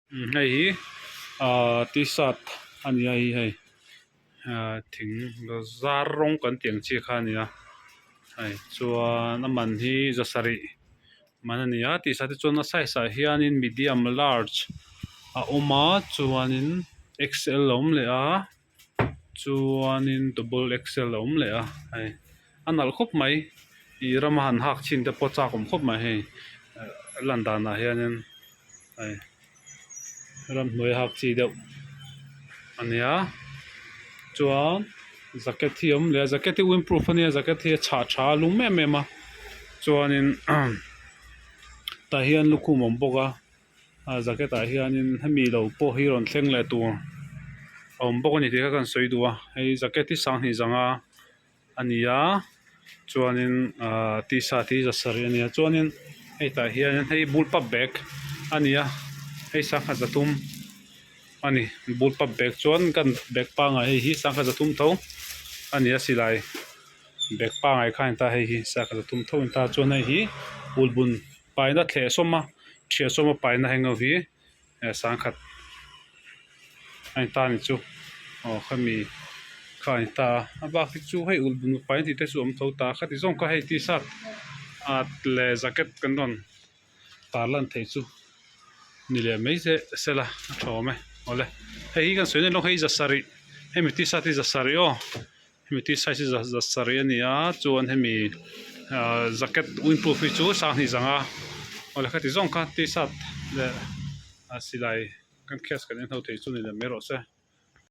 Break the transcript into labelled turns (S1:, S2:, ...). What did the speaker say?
S1: Hei hi ahh t-shirt a ni a hei hei ahh thing zar rawng kan tih ang chi kha a ni a hei chuan a man hi za sarih man a ni a t-shirt hi chuan a size ah hianin medium large a awm a chuanin xl a awm leh a chuanin double xl a awm leh a hei a nalh khawp mai ih rama han hak chhin te pawh chak awm khawp mai hei a lan danah hianin hei ramhnuai hak chi deuh a nia chuan jacket hi a awm leh a jacket hi windproof a nia jacket hi a chhah tha a lum em em a chuanin tah hian lukhum a awm bawk a. a jacket ah hianin hemi lo pawh hi rawn thleng leh tur a awm bawk a ni tih kha ka han sawi duh a hei jacket hi sanghnih zanga a ni a chuanin ahh t-shirt hi za sarih a ni a chuanin hei tah hianin hei bullpup bag a ni a hei sangha za thum a ni bullpup bag chuan kan bag pangngai hei hi sangha za thum tho a ni a silai bag pangngai kha a ni ta hei hi sangha za thum tho a ni ta chuan hei hi ulbun. Paina thleh sawm a thiah sawm a paina heng ho hi eh sangkhat a ni ta a ni chu aw khami kha a ni ta a a bak hi chu hei ulh bun paina tih te chu a awm tho ta a khati zawng kha hei t-shirt ah leh jacket kan rawn tar lan theih chu ni leh mai se sela a tha awm e awle hei hi kan sawi na lawk hei za sarih hemi t-shirt hi za sarih aw. Hemi t size hi za sarih a ni a chuan hemi ahh jacket windproof hi chu sanghnih zanga awle khati zawng kha t-shirt leh silai kan case kan en ho thei chu ni leh mai rawh se.